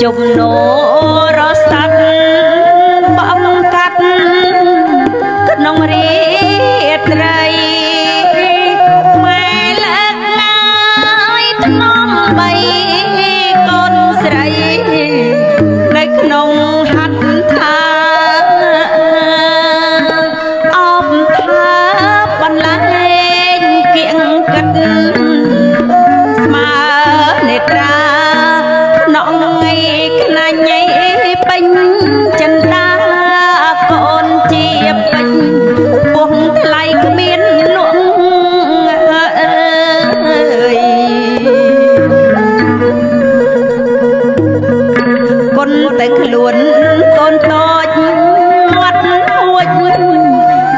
ជំនោរស័ព្ទបំកាត់ក្នុងរាត្រី ម៉ែលើកណាយធ្នមបីកូនស្រីនៅក្នុងហត្ថថា អបថាបន្លែងគៀងគិតស្មើនេត្រា ក្នុងថ្ងៃខ្នាញ់ពេញចិន្តា កូនជាពេញពោះថ្លៃគ្មានលក់អើយ គុណតែខ្លួនកូនតូចមាត់ហួច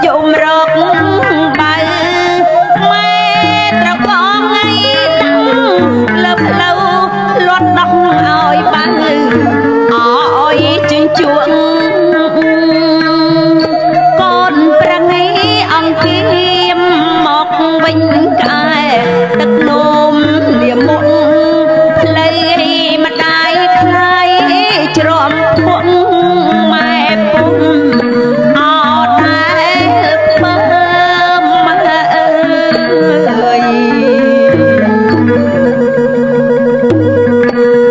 យំរកបើ ម៉ែត្រូវកងថ្ងៃតាំងលើផ្លូវ លាត់ដោះឲ្យបើអោយជញ្ជួង កូនប្រឹងឯអង្គៀមមកវិញ ក្អែទឹកនោមលាមុខផ្លូវ ម្ដាយខ្លាយច្រំពុក ម៉ែពុំអត់ដែលពើមអើយ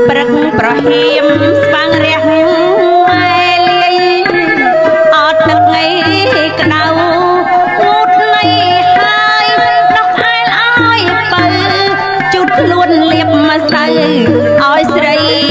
ព្រឹកប្រហៀមស្វាងរះ ម៉ែលាយអត់ទឹកថ្ងៃក្តៅ ងូតនៃហើយដោះអែលឲ្យបើ ជូតខ្លួនលាបម្សៅឲ្យស្រី